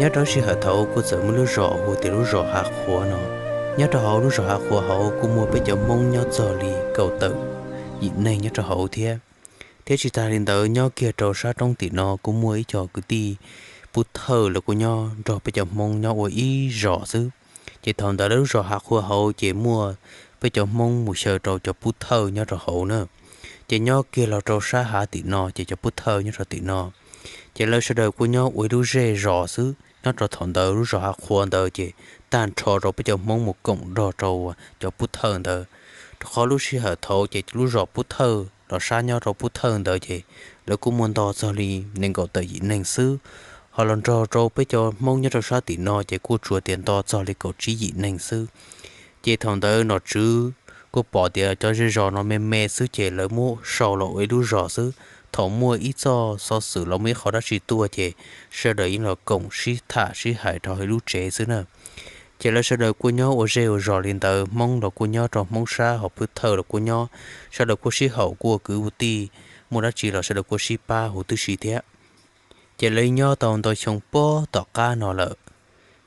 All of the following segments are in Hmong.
Nyob rau sij hawm thaud kuj txawm muaj lub zos hu tias lub zos Hav Qhuav no. Nyob rau hauv lub zos Hav Qhuav hauv kuj muaj peb cov Hmoob nyob txog li kaum tawm yim neeg nyob rau hauv thiab. Thiab tsis tas li ntawd nyob kiag rau sab roob tim no kuj muaj ib co kwv tij Pub Thawj los kuj nyob nrog peb cov Hmoob nyob ua ib zos xwb. Ces thaum ntawd lawv lub zos Hav Qhuav hauv ces muaj peb cov Hmoob mus xyaw rau cov Pub Thawj nyob rau hauv na. Ces nyob kiag los rau sab hav tim no ces cov Pub Thawj nyob rau tim no. Ces lawv sawv daws kuj nyob ua ib lub zej zos xwb. Nyob rau thaum ntawd lub zos Hav Qhuav ntawd ces tag nrho rau peb cov Hmoob mus koom nrog rau cov Pub Thawj ntawd. Rau qhov lub sij hawm thaud ces lub zos Pub Thawj los sab nyob rau Pub Thawj ntawd ces lawv kuj muaj nto txog li nees nkaum tawm yim neeg xwb. Ho los nrog rau peb cov Hmoob nyob rau sab tim no ces kuj tsuas tias nto txog li kaum tsib yim neeg xwb. Ces thaum ntawd nom tswv kuj pom tias cov zej zos no me me xwb ces lawv muab sau los ua ib lub zos xwb. Thaum muaj ib txoj xov xwm los muaj ib qho dab tsi tuaj ces sawv daws yeej los koom sib tham sib hais rau hauv ib lub tsev xwb na. Ces lawv sawv daws kuj nyob ua zej ua zos li ntawd, Hmoob los kuj nyob rau Hmoob sab, ho Pub Thawj los kuj nyob, sawv daws kuj sib haum kuj ua kwv ua tij, muaj dab tsi los sawv daws kuj sib pab huv tib si thiab. Ces lawv nyob tau ntau xyoo puag tom qab no lawm,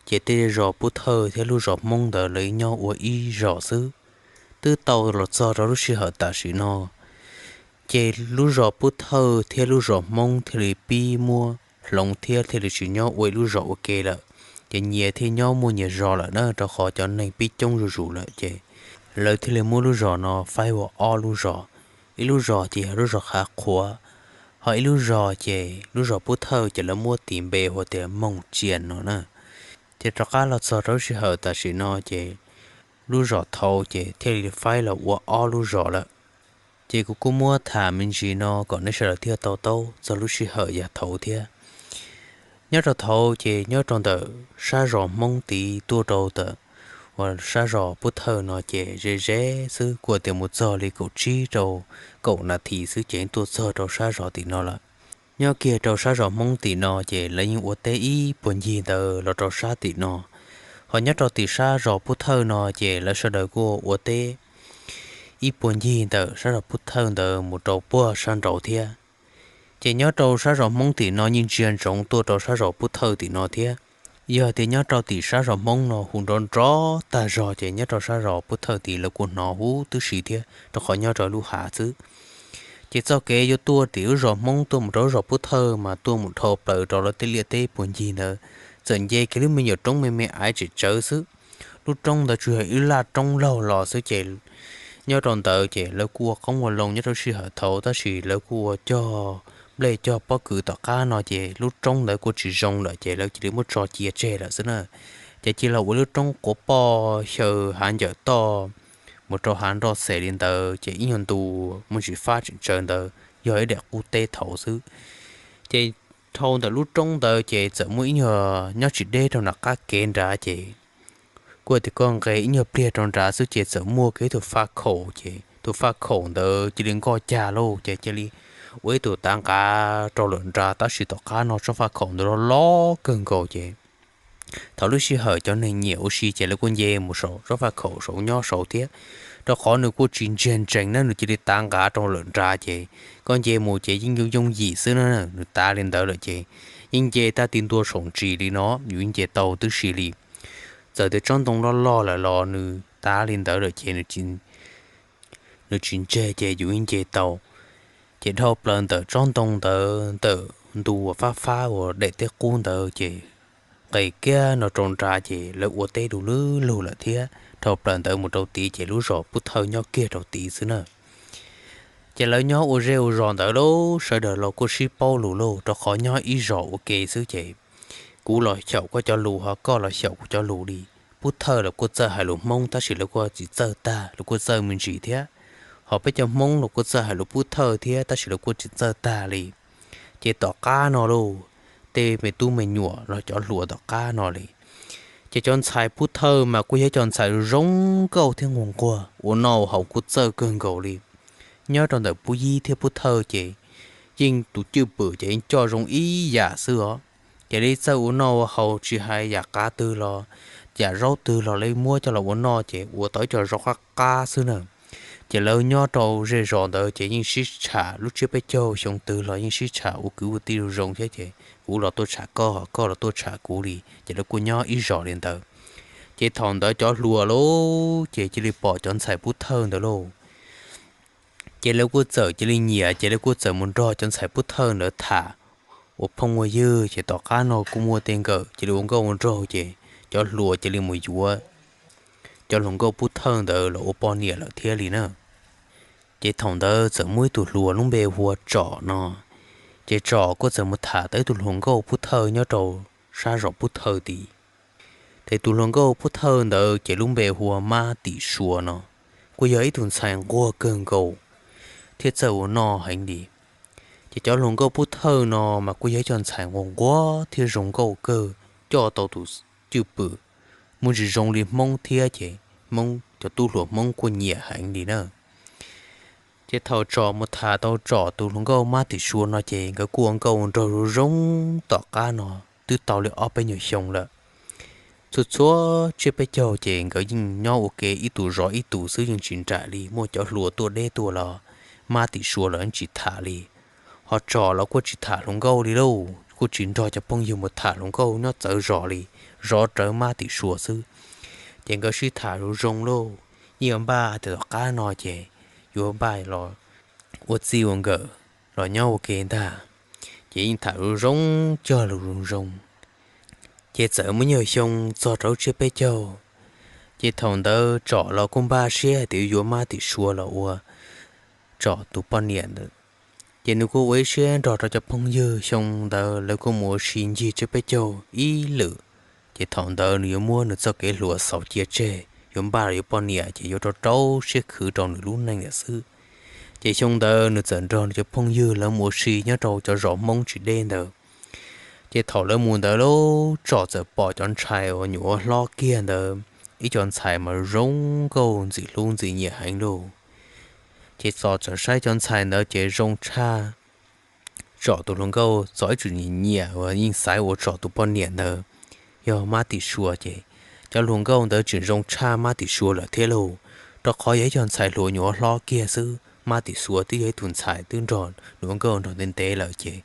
ces tej zos Pub Thawj thiab lub zos Hmoob ntawd lawv nyob ua ib zos xwb. Twb tau los txog rau lub sij hawm tam sim no, ces lub zos Pub Thawj thiab lub zos Hmoob thiaj li pib muab hloov thiab thiaj li tsis nyob ua ib lub zos ua ke lawm. Ces nyias thiaj nyob muaj nyias zos lawm na, rau qhov cov neeg pib coob zuj zus lawm ces lawv thiaj li muab lub zos no faib ua ob lub zos. Ib lub zos ces yog lub zos Hav Qhuav, ho ib lub zos ces lub zos Pub Thawj ces lawv muab tis npe hu tias Moos Tsias no na. Ces rov qab los txog rau lub sij hawm tam sim no ces lub zos thaud ces thiaj li faib los ua ob lub zos lawm. Ces kuv kuj muab tham me ntsis no kom nej sawv daws thiaj tau taub txog lub sij hawm yav thaud thiab. Nyob rau thaud ces nyob rau ntawm sab zos Hmoob tid tuaj rau ntawm uas sab zos Pub Thawj no ces ze ze xwb, kuj tias mus txog li kaum tsib rau kaum nas this xwb ces tuaj txog rau sab zos tim no lawm. Nyob kiag rau sab zos Hmoob tim no ces lawv yeej ua teb ib puag ncig ntawd los rau sab tim no. Ho nyob rau tim sab zos Pub Thawj no ces lawv sawv daws kuj ua teb ib puag ncig ntawm sab zos Pub Thawj ntawd mus rau puag sab nraud thiab. Ces nyob rau sab zos Hmoob tim no yeej ntsia ntsoov tuaj rau sab zos Pub Thawj tim no thiab. Yog tias nyob rau tim sab zos Hmoob no hu nrov nrov tag zog ces nyob rau sab zos Pub Thawj tid lawv kuj hnov huv tib si thiab, rau qhov nyob rau lub hav xwb. Ces txoj kev yuav tuaj tim lub zos Hmoob tuaj mus rau lub zos Pub Thawj mas tuaj mus dhau plaws rau lawv tej liaj teb puag ncig ntawd, txawm nce kiag lub me nyuam roob me me aiv tseem tsawv xwb. Lub roob ntawd tsuas yog ib laj roob laug los xwb ces nyob rau ntawd ces lawv kuj ua qoob ua loo nyob rau sij hawm thaud, tab sis lawv kuj ua cog nplej cog pob kws tom qab no ces lub roob ntawd kuj tsis zoo lawm ces lawv cia li muab tso cia tseg lawm xwb na. Ces cia los ua lub roob quav poj xyaw hav ncaws toj mus rau hav nroj xes li ntawd ces ib nyuag ntu muaj ntsis fab tseem tsawv ntawd yog ib daim qub teb thaud xwb. Ces dhau ntawm lub roob ntawd ces txawm muaj ib nyuag nyob tsis deb rau nram qab kev nrad ces kuj tias koj nqes ib nyuag pliag rau nrad xwb ces txawm muaj kiag ib tug faj khaum ces tus faj khaum ntawd cia li nkoj cag lauj ces cia li ua ib tug tav nqav rau lawm nrad, tab sis tom qab no tsob faj khaum ntawd loj loj kawg nkaus ces thaum lub sij hawm cov neeg nyiam ua si ces lawv kuj nce mus saum tsob faj khaum saud nyob saud thiab, rau qhov nws kuj tsis ntsiag ntsees na, nws cia li tav nqav rau lawm nrad ces koj nce mus ces yeej yooj yooj yim xwb na. Nws tav li ntawd lawm ces yeej nce tag ti ntua saum ntsis li no yus yeej nce tau tib si li. Txawm tias tsob ntoo loj loj lawm los nws tav li ntawd lawm ces nws tsis ntseg ces yus yeej nce tau. Ces dhau plaws ntawm tsob ntoo ntawd ntawm ntu uas fab fab uas daim teb qub ntawd ces nqes kiag no rau nrad ces lawv ua teb du lug lug lawm thiab. Dhau plaws ntawd mus rau tid ces lub zos Pub Thawj nyob kiag rau tid xwb na. Ces lawv nyob ua zej ua zos ntawd lauj, sawv daws los kuj sib paub lus lauj, rau qhov nyob ib zos ua ke xwb ces kuv los xyaum koj cov lus ho koj los xyaum kuv cov lus li. Pub Thawj los kuj txawj hais lus Hmoob tab sis lawv kuj tsis txawj tag, lawv kuj txawj me ntsis thiab. Ho peb cov Hmoob los kuj txawj hais lus Pub Thawj thiab tab sis lawv kuj tsis txawj tag li. Ces tom qab no lauj, tej me tub me nyuam los cov hluas tom qab no li, ces cov ntxhais Pub Thawj mas kuj yog cov ntxhais zoo nkauj thiab nquag nquag, ua noj ua haus kuj txawj kawg nkaus li. Nyob rau ntawm Pub Yib thiab Pub Thawj ces yeej tus cwj pwm ces yeej coj zoo ib yam xwb os. Ces lawv txawj ua noj ua haus, tsis hais yam qav twg los yam zaub twg los lawv muab coj los ua noj ces ua tau ib co zaub qab qab xwb na. Ces lawv nyob rau ze zos ntawd ces yeej sib tsham, lub tsiab peb caug xyoo twg los yeej sib tsham ua kwv ua tij zoo zoo thiab, ces kuv los tuaj tsham koj, koj los tuaj tsham kuv li, ces lawv kuj nyob ib zos li ntawd. Ces thaum ntawd cov hluas lauj ces cia li pom cov ntxhais pub thawj ntawd lauj, ces lawv kuj txawm cia li nyiam, ces lawv kuj txawm mus nrog cov ntxhais pub thawj ntawd tham ua phooj ua ywg. Ces tom qab no kuj muaj tej nkawm cia li ua nkauj ua nraug, ces cov hluas cia li mus yuav cov hluas nkauj pub thawj ntawd los ua poj niam lawm thiab li na. Ces thaum ntawd txawm muaj ib tug hluas lub npe hu ua Tsom no, ces Tsom kuj txawm mus tham tau ib tug hluas nkauj pub thawj nyob rau sab zos pub thawj tid. Ces tus hluas nkauj pub thawj ntawd ces lub npe hu ua Mab Tim Sua no, kuj yog ib tug ntxhais nquag kawg nkaus thiab txawj ua noj heev li. Ces cov hluas nkauj pub thawj no mas kuj yog ib co ntxhais nquag nquag thiab zoo nkauj kawg, coj tau tus cwj pwm muaj ntsis zoo li Hmoob thiab, ces Hmoob cov tub hluas Hmoob kuj nyiam heev li na. Ces thaum Tsom mus tham tau Tsom tus hluas nkauj Mab Tim Sua no ces nkawd kuj ua nkauj ua nraug zoo zoo tom qab no twb tau li ob peb nyuag xyoo lawm. Txhua txhua tsiab peb caug ces nkawd yeej nyob ua ke ib tus zov ib tus xwb, yeej tsis nram li, muaj cov hluas tuaj deb tuaj los Mab Tim Sua los yeej tsis tham li. Ho Tsom los kuj tsis tham hluas nkauj li lauj, kuj tsis nrog cov phooj ywg mus tham hluas nkauj nyob txawv zos li, zov rawv Mab Tim Sua xwb. Ces nkawd sib tham zoo zoo lauj, yeej yuav npaj tias tom qab no ces yuav npaj los ua txij ua nkawm los nyob ua ke ntag. Ces yeej tham zoo zoo, cog lus zoo zoo. Ces txawm muaj nyuag xyoo txog rau tsiab peb caug, ces thaum ntawd Tsom los kuj npaj siab hais tias yuav Mab Tim Sua los ua Tsom tus poj niam ntawd. Ces nws kuj ua ib siab nrog rau cov phooj ywg, xyoo ntawd lawv kuj mus ua si ncig tsiab peb caug ib lwm. Ces thaum ntawd nws yuav muab nws txoj kev hluas xaus cia tseg, yuav npaj los yuav poj niam ces yuav rau rau siab khwv rau nws lub neej lawm xwb. Ces xyoo ntawd nws txawm nrog nws cov phooj ywg lawv mus ua si nyob rau cov zos Hmoob tsis deb ntawd. Ces thaum lawv mus ntawd lauj, Tsom txawm pom cov ntxhais uas nyuam qhuav hlob kiag ntawd, ib co ntxhais mas zoo nkauj ntxim hlub ntxim nyiam heev lauj. Ces Tsom txawm saib cov ntxhais ntawd ces zoo tshaj Tsom tus hluas nkauj, Tsom ib txwm nyiam nyiam uas yeej xaiv ua Tsom tus poj niam ntawd yog Mab Tim Sua, ces cov hluas nkauj ntawd tseem zoo tshaj Mab Tim Sua lawm thiab lauj. Rau qhov yog ib co ntxhais hluas nyuam qhuav hlob kiag xwb, Mab Tim Sua twb yog ib tug ntxhais twb nrog nws ua nkauj nrog ntev ntev lawm ces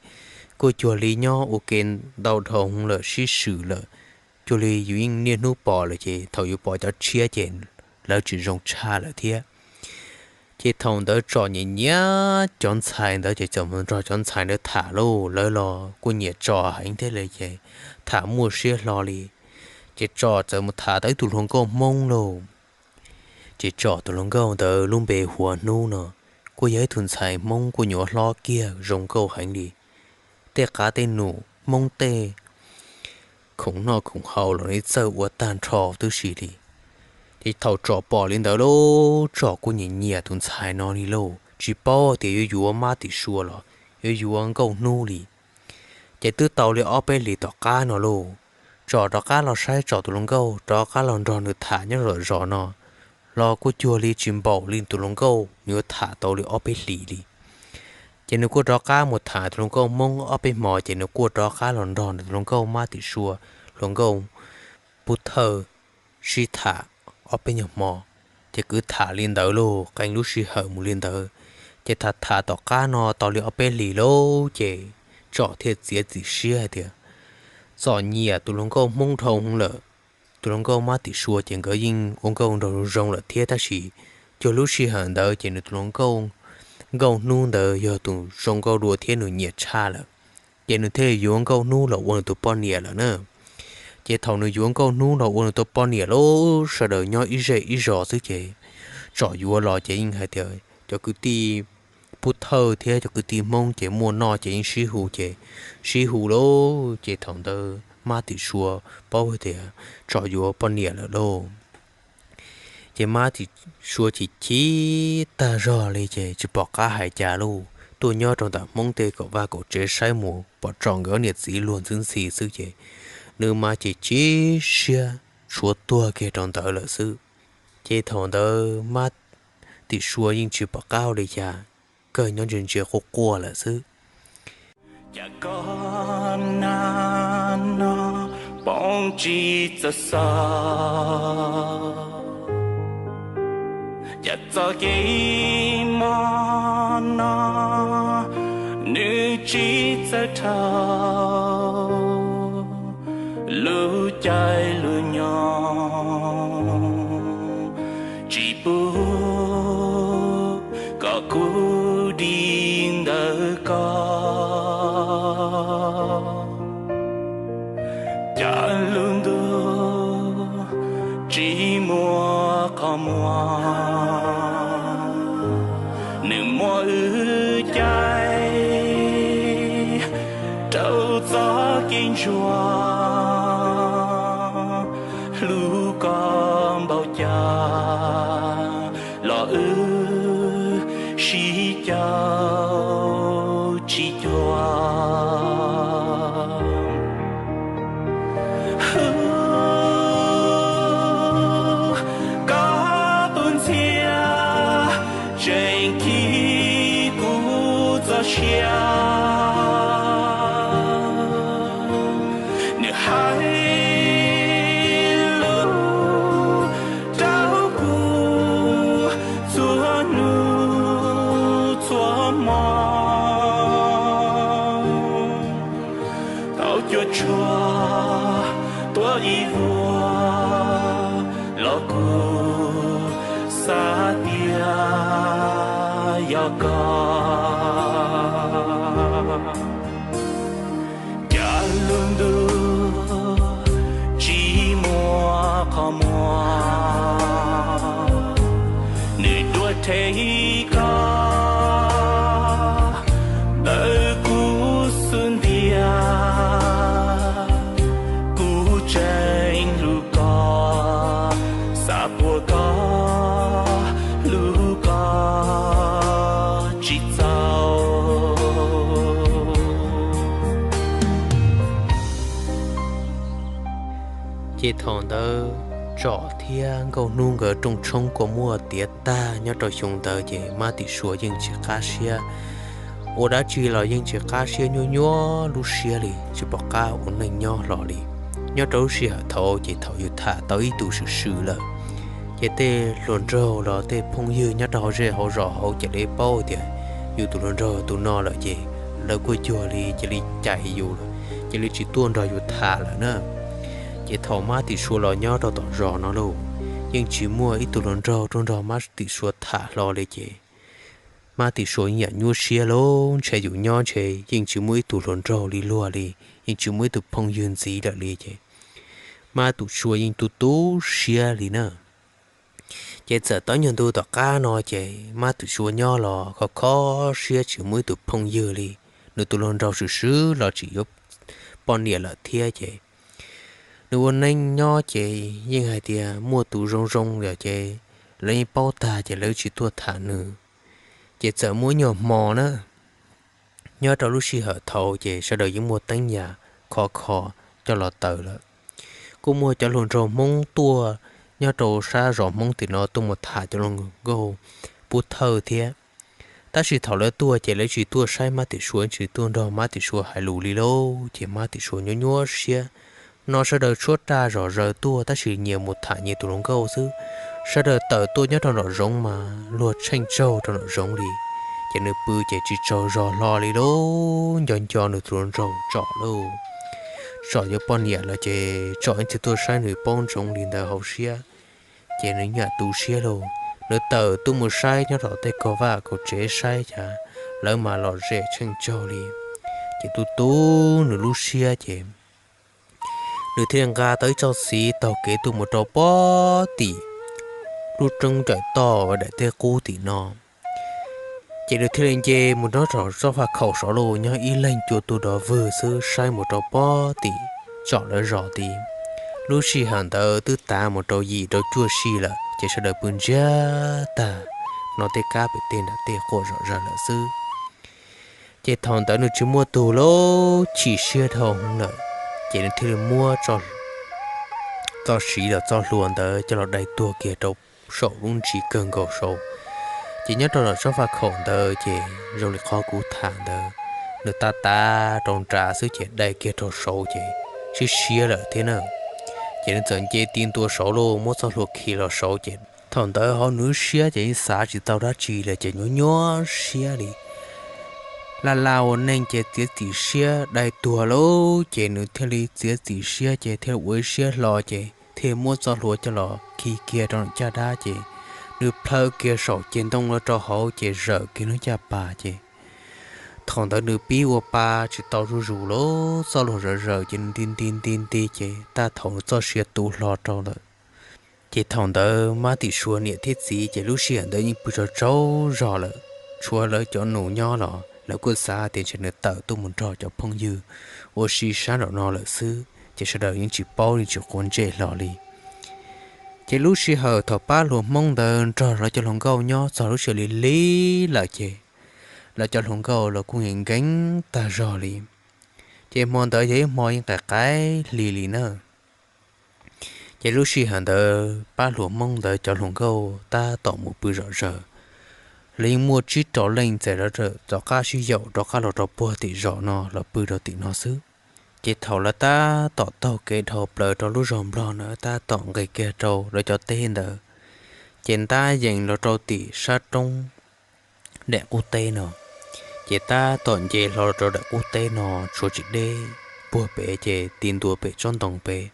kuj cuag li nyob ua ke ntau dhau lawm sib swm lawm, cuag li yus yeej niaj hnub pom lawm ces thaum yus pom cov tshiab ces lawv tseem zoo tshaj lawm thiab. Ces thaum ntawd Tsom nyiam nyiam cov ntxhais ntawd ces txawm mus nrog cov ntxhais ntawd tham lauj, lawv los kuj nyiam Tsom heev thiab li ces tham muaj siab hlo li. Ces Tsom txawm mus tham tau ib tug hluas nkauj Hmoob lauj. Ces Tsom tus hluas nkauj ntawd lub npe hu ua Hnub no, kuj yog ib tug ntxhais Hmoob kuj nyuam qhuav hlob kiag zoo nkauj heev li. Tej qav tej num Hmoob tej khoom noj khoom haus los nws txawj ua tag nrho tib si li. Ces thaum Tsom pom li ntawd lauj, Tsom kuj nyiam nyiam tus ntxhais no li lauj, tsis paub tias yuav yuav Mab Tim Sua los yuav yuav Nkauj Hnub li. Ces twb tau li ob peb hlis tom qab no lauj, Tsom rov qab los saib Tsom tus hluas nkauj, rov qab los nrog nws tham nyob zom zos no, los kuj cuag li tsis npaum li tus hluas nkauj nws yuav tham tau li ob peb hlis li. Ces nws kuj rov qab mus tham tus hluas nkauj Hmoob ob peb hmo, ces nws kuj rov qab los nrog nws tus hluas nkauj Mab Tim Sua, hluas nkauj Pub Thawj, sib tham ob peb nyuag hmo. Ces kwv tham li ntawd lauj, qee lub sij hawm mus li ntawd, ces tham tham tom qab no tau li ob peb hlis lauj, ces Tsom thiaj txiav txim siab hais tias Tsom nyiam tus hluas nkauj Hmoob dhau lawm. Tus hluas nkauj Mab Tim Sua ces nkawd yeej ua nkauj nraug zoo zoo lawm thiab, tab sis cuag lub sij hawm ntawd ces nws tus hluas nkauj, Nkauj Hnub ntawd yog tus zoo nkauj dua thiab nws nyiam tshaj lawm, ces nws thiaj yuav Nkauj Hnub los ua nws tus poj niam lawm na. Ces thaum nws yuav Nkauj Hnub los ua nws tus poj niam lauj, sawv daws nyob ib zej ib zos xwb ces Tsom yuav los ces yeej hais tias cov kwv tij Pub Thawj thiab cov kwv tij Hmoob ces muaj noj ces yeej sib hu ces sib hu lauj. Ces thaum ntawd Mab Tim Sua paub tias Tsom yuav poj niam lawm lauj, ces Mab Tim Sua chim chim tag zog li ces tsis pom qab hais cas lauj, tuaj nyob rau ntawm Hmoob tej kaum vaj kaum tsev saib mus pom Tsom nkawd niam txiv luag ntxhi ntxhi xwb ces nws mas chim chim siab tshuav tuag kiag rau ntawd lawm xwb. Ces thaum ntawd Mab Tim Sua yeej tsis pom qab ua li cas, kawg nyob ntsia ntsia quaj quaj lawm xwb. Cas koj nag no poob tsis txawj xav. Cas txoj kev mob no nws tsis txawj dhau, lub caij lub nyoog tsis pub kom kuv dim ntawm koj. Cas lub ntuj tsis muaj qhov muag, nws muab wb caij rau txoj kev ntsuag. Hlub koj npaum cas los wb sib caum tsis cuag. Koj tus ntxhias tseem khi kuv txoj sia, nws hais lus rau kuv txhua hnub txhua hmo. Tau cuam tshuam tuaj ib vuag los kuv xav tias yog koj. Cas lub ntuj tsis muaj qhov muag, nws dua rhe koj ntawm kuv xub ntiag. Kuv tseem hlub koj, xav puag koj, hlub koj tsis txaus. Ces thaum ntawd Tsom thiab Nkauj Hnub nkawd rooj tshoob kua muag tiav tag nyob rau xyoo ntawd ces Mab Tim Suav yeej tsis qab siab ua dab tsi los yeej tsis qab siab, nyuaj nyuaj lub siab li, tsis pom qab ua neej nyob hlo li. Nyob rau lub sij hawm thaud ces thaum yus tham tau ib tug swm swm lawm, ces tej hluas nraug los tej phooj ywg nyob rau hauv zej hauv zos hauv ces lawv paub tias yus tus hluas nraug tus no lawm ces lawv kuj cuag li cia li cais yus lawm, cia li tsis tuaj nrog yus tham lawm na. Ces thaum Mab Tim Suav los nyob rau tom zos no lauj, yeej tsis muaj ib tug hluas nraug tuaj nrog Mab Tim Suav tham hlo li ces Mab Tim Suav yeej yam nyuaj siab lauj, ntshe yus nyob ntshe yeej tsis muaj ib tug hluas nraug li luag li, yeej tsis muaj ib tug phooj ywg ntxiv lawm li ces Mab Tim Suav yeej tu tu siab li na. Ces txawm tau nyuag ntu tom qab no ces Mab Tim Suav nyob los kho kho siab tsis muaj ib tug phooj ywg li, nws tus hluas nraug swm swm los tsis yuav poj niam lawm thiab ces nws ua neej nyob ces yeej hais tias muaj tus zoo zoo lawm ces lawv yeej paub tag ces lawv tsis tuaj tham nws. Ces txawm muaj ib nyuag hmo na, nyob rau lub sij hawm thaud ces sawv daws yeej muaj teeb yam khov kho coj los taws lawm. Kuj muaj cov hluas nraug Hmoob tuaj nyob rau sab zos Hmoob tim no tuaj mus tham cov hluas nkauj pub thawj thiab. Tab sis thaum lawv tuaj ces lawv tsis tuaj saib Mab Tim Suav, tsis tuaj nrog Mab Tim Suav hais lus li lauj, ces Mab Tim Suav nyuaj nyuaj siab. No sawv daws tshuab raj zom zaws tuaj tab sis nyias mus tham nyias tus hluas nkauj xwb. Sawv daws tawm tuaj nyob rau nram zoov mas luag tsheej tsaug rau nram zoov li, ces nws pw ces tsis tsaug zog hlo li lauj, nco nco nws tus hluas nraug Tsom lauj. Tsom yuav poj niam lawm ces Tsom ib txhia tuaj saib nws paub ntsoov li ntawd hauv siab, ces nws nyuam tu siab lauj. Nws tawm tuaj mus saib nyob rau tej kaug vaj kaug tsev saib cas lawv mas lom zem tsheej tsaug li, ces tu tu nws lub siab ces nws thiaj li nqa tau ib txoj txiv taug kev tuaj mus rau pob tim lub roob nraim toj daim teb qub tim no. Ces nws thiaj li nce mus nyob rau txoj faj khaum saud lauj, nyob ib leeg cua tuaj dov vwg xwb saib mus rau pob tim Tsom lawv zos tid. Lub sij hawm ntawd twb tav mus rau yim rau cuaj sij lawm ces sawv daws pw ntsiag tag, no tej kab pem tej nram tej quaj zom zaws lawm xwb. Ces thaum ntawd nws tsis muaj tug lauj, chim siab dhau hwv lawm, ces nws thiaj li muab txoj siv los txoj hlua ntawd coj los dai tuag kiag rau saum lub ntsis kawg nkaus saud. Ces nyob rau lawm tsob faj khaum ntawd ces zoo li qhov kuv tham ntawd, nws tav tav rau nrad xwb ces dai kiag rau saud ces sib siab lawm thiab na. Ces nws txawm nce ti ntua saud lauj, muab txoj hlua khi los saud ces Thaum ntawd hauv nws lub siab ces yeej xav tsis tau dab tsi li ces nyuaj nyuaj siab li. Laj laj ua neej ces txiav txim siab dai tuag lauj, ces nws thiaj li txiav txim siab ces thiaj ua ib siab hlo ces thiaj muab txoj hlua coj los khi kiag rau nws caj dab ces nws plhaw kiag saum ceg ntoo los rau hauv ces zawm kiag lub caj pas ces thaum ntawd nws pib ua pa tsis tau zuj zus lauj, txoj hlua zawm zawm ces nws nti nti nti nti ces tag thaum nws txoj sia tu hlo rau ntawd. Ces thaum ntawd Mab Tim Sua niam thiab txiv ces lub sij hawm ntawd yeej pw tsaug tsaug zog lawm, tshuav lawv cov nus nyob los lawv kuj xav tias ntshe nws tawm tuaj mus nrog cov phooj ywg ua si sab nraum no lawm xwb, ces sawv daws yeej tsis paub yeej tsis quav ntsej hlo li. Ces lub sij hawm thaum pab hluas Hmoob ntawd nrog lawv cov hluas nkauj nyob txog lub sij hawm lig lig lawm ces lawv cov hluas nkauj los kuj nkees nkees tag zog li. Ces hmo ntawd yog ib hmo yeej qaim qaim hli li na. Ces lub sij hawm ntawd pab hluas Hmoob ntawd cov hluas nkauj tab tom mus pw zom zaws. Lawv yeej muaj tsib rau leej txawm rov qab sib yaum rov qab los rau puag tim zos no los pw rau tim no xwb. Ces thaum lawv tab tom taug kev dhau plaws rau lub zos Nplog na, tab tom nqis kiag rau lawv cov teb ntawd, ces ntab yees los rau tim sab roob daim qub teb no. Ces tab tom nce hlo rau daim qub teb no tshuav tsis deb puag pem ces ti ntua pem tsob ntoo pem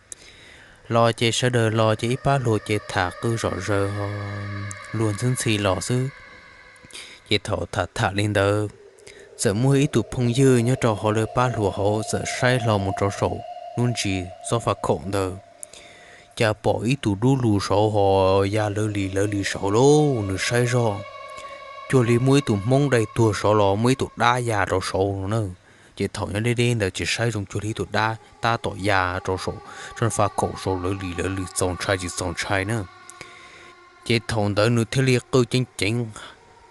los ces sawv daws los ces ib pab hluas ces tham qw zom zaws luag ntxhi ntxhi los xwb. Ces thaum tham tham li ntawd, txawm muaj ib tug phooj ywg nyob rau hauv lawv pab hluas hauv txawm saib hlo mus rau saum lub ntsis tsob faj khaum ntawd, cas pom ib tug dub lug saud ho ya lawv li lawv li saud lauj. Nws saib zoj cuag li muaj ib tug Hmoob dai tuag saud los muaj ib tug dab ya rau saud no na. Ces thaum nyob deb deb ntawd ces saib zoo cuag li ib tug dab tab tom ya rau saum tsob faj khaum saud lawv li lawv li txaus ntshai tsis txaus ntshai na. Ces thaum ntawd nws thiaj li qw ceev ceev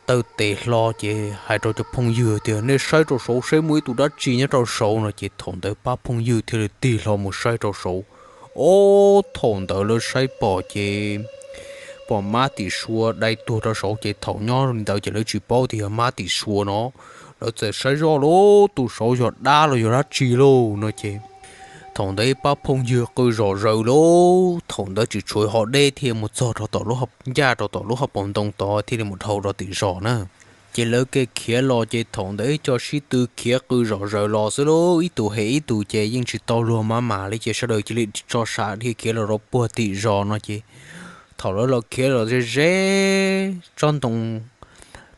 taw tes hlo ces hais rau cov phooj ywg tias nej saib rau saud seb muaj ib tug dab tsi nyob rau saud no. Ces thaum ntawd pab phooj ywg thiaj li tig hlo mus saib rau saud. Ob, thaum ntawd lawv saib pom ces pom Mab Tim Sua dai tuag rau saud ces thaum nyob li ntawd ces lawv tsis paub tias yog Mab Tim Sua no. Lawv txawm saib zoj lauj, tus saud yog dab los yog dab tsi lauj no ces thaum ntawd ib pab phooj ywg qw zom zaws lauj. Thaum ntawd tsis tshuav ho deb thiaj mus txog rau tom lub hauv, ncaj rau tom lub hauv paus ntoo tod thiaj li mus dhau rau tim zos na. Ces lawv kev khiav los ces thaum ntawd ib co sib tw khiav qw zom zaws los xwb lauj, ib tug hem ib tug ces yeej tsis tau luag maj mam li ces sawv daws cia li tso sav dhia khiav los rau puag tim zos no ces thaum lawv los khiav los ze ze tsob ntoo,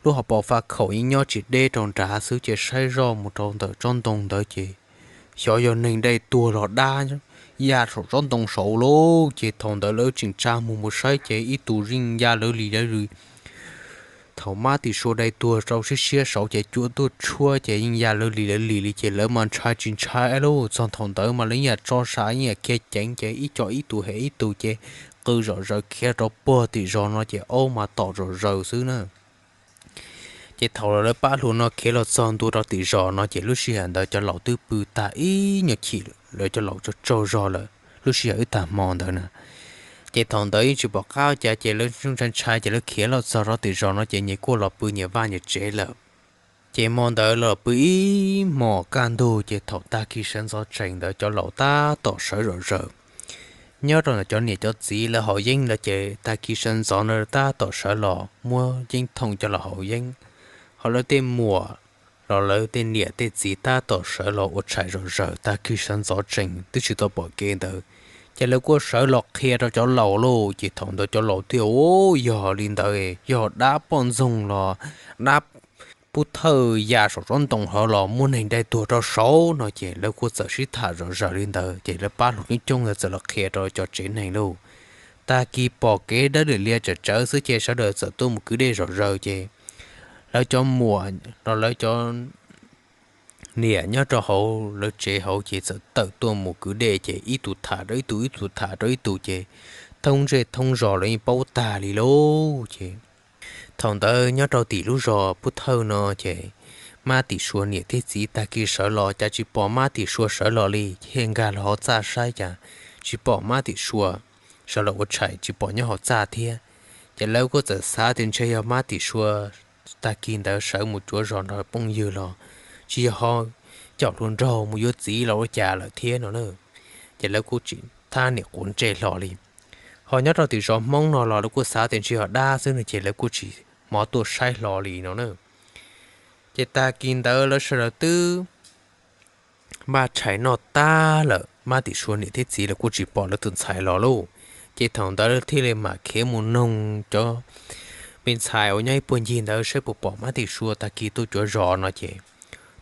lub hauv paus faj khaum yeej nyob tsis deb rau nrad xwb ces saib zoj mus rau ntawm tsob ntoo ntawd ces xyov yog neeg dai tuag los dab ya saum tsob ntoo saud lauj. Ces thaum ntawd lawv tseem tsa muag mus saib ces ib tug yeej ya lawv li lawv li. Thaum Mab Tim Sua dai tuag rau siab siab saud ces cua tuaj tshuab ces yeej ya lawv li lawv li li ces lawv mas ntshai tsis ntshai lauj. Txog thaum ntawd mas lawv yeej yam tso sav yeej yam khiav ceev ces ib co ib tug hem ib tug ces qw zom zaws khiav rau puag tim zos no ces aub mas tom zom zaws xwb na. Ces thaum lawv pab hluas no khiav los txog ntua rau tim zos no ces lub sij hawm ntawd cov laus twb pw tag ib nyuag chim, lawv cov laus tsaug tsaug zog lawm lub sij hawm wb tag hmo ntawd na. Ces thaum ntawd yeej tsis pom qab cas ces lawv ntshai ntshai ces lawv khiav los txog rau tim zos no ces nyias kuj los pw nyias vaj nyias tsev lawm. Ces hmo ntawd los pw ib hmos kaj ntug ces thaum tag kis sawv ntxov tsees ntawd cov laus tab tom sawv zom zaws. Nyob rau ntawm cov niam cov txiv lawv haus yeeb lawm ces tag kis sawv ntxov no tab tom sawv los muab yeeb thooj coj los haus yeeb. Ho lawv tej muam los lawv tej niam tej txiv tab tom sawv los ua tshais zom zaws tag kis sawv ntxov tsees twb tsis tau pom kev ntawd. Ces lawv kuj sawv los qhia rau cov laus lauj, ces thaum ntawd cov laus thiaj ua yog li ntawd, yog dab poj ntxoog los dab pub thawj ya saum tsob ntoo hov los muaj neeg dai tuag rau saud no ces lawv kuj txawm sib tham zom zaws li ntawd ces lawv pab hluas coob coob ntawd txawm los qhia rau cov tsev neeg lauj. Tag kis pom kev dawb lim lias tsawm tsawv xwb ces sawv daws txawm tuaj mus kwv dej zom zaws ces lawv cov muam los lawv cov niam nyob rau hauv lawv tsev hauv ces txawm tawm tuaj mus kwv dej ces ib tug tham rau ib tug ib tug tham rau ib tug ces thoob zej thoob zos lawv yeej paub tag li lauj. Ces thaum ntawd nyob rau tim lub zos pub thawj no ces Mab Tim Sua niam thiab txiv tag kis sawv los cas tsis pom Mab Tim Sua sawv los li, thiaj nkag los hauv txaj saib cas tsis pom Mab Tim Sua sawv los ua tshais tsis pom nyob hauv txaj thiab. Ces lawv kuj txawm xav tias ntshe yog Mab Tim Sua tag kis ntawd sawv mus cuav zos nrog phooj ywg los tsis yog ho caum hluas nraug mus yuav txiv los ua cas lawm thiab no na. Ces lawv kuj tsis thab niam quav ntsej hlo li. Ho nyob rau tim zos Hmoob no los lawv kuj xav tias ntshe yog dab xwb no ces lawv kuj tsis hmov tuaj saib hlo li no na. Ces tag kis ntawd lawv sawv daws twb npaj tshais noj tag lawm, Mab Tim Sua niam thiab txiv lawv kuj tsis pom lawv tus ntxhais los lauj. Ces thaum ntawd lawv thiaj li mam khiav mus noog cov me ntxhais uas nyob ib puag ncig ntawd saib puas pom Mab Tim Sua tag kis tuaj cuav zos no ces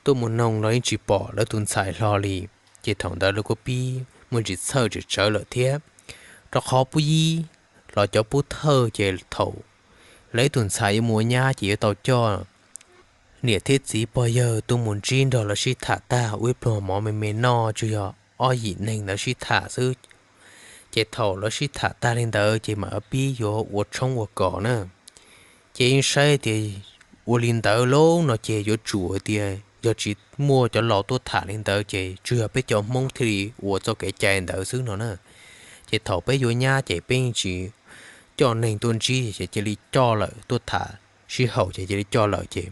tuaj mus noog los yeej tsis pom lawv tus ntxhais hlo li. Ces thaum ntawd lawv kuj pib muaj ntsis txhawj tsawv lawm thiab, rau qhov pub yib los cov pub thawj ces thaum lawv ib tus ntxhais yuav mus ua nyab ces yuav tau coj niam thiab txiv pog yawg tuaj mus ntsib nrog lawv sib tham tag ua ib pluag mov me me noj tsuas yog ob yim neeg ntawd sib tham xwb. Ces thaum lawv sib tham tag li ntawd ces mam pib yuav ua tshoob ua kos na. Ces yeej saib tias ua li ntawd lauj no ces yuav tsum tias yog tsis muaj cov laus tuaj tham li ntawd ces tsuas yog peb cov Hmoob thiaj li ua txoj kev cai ntawd xwb no na. Ces thaum peb yuav nyab ces peb yeej tsis coj neeg tuaj ntsib ces cia li coj lawm tuaj tham sib haum ces cia li coj lawm ces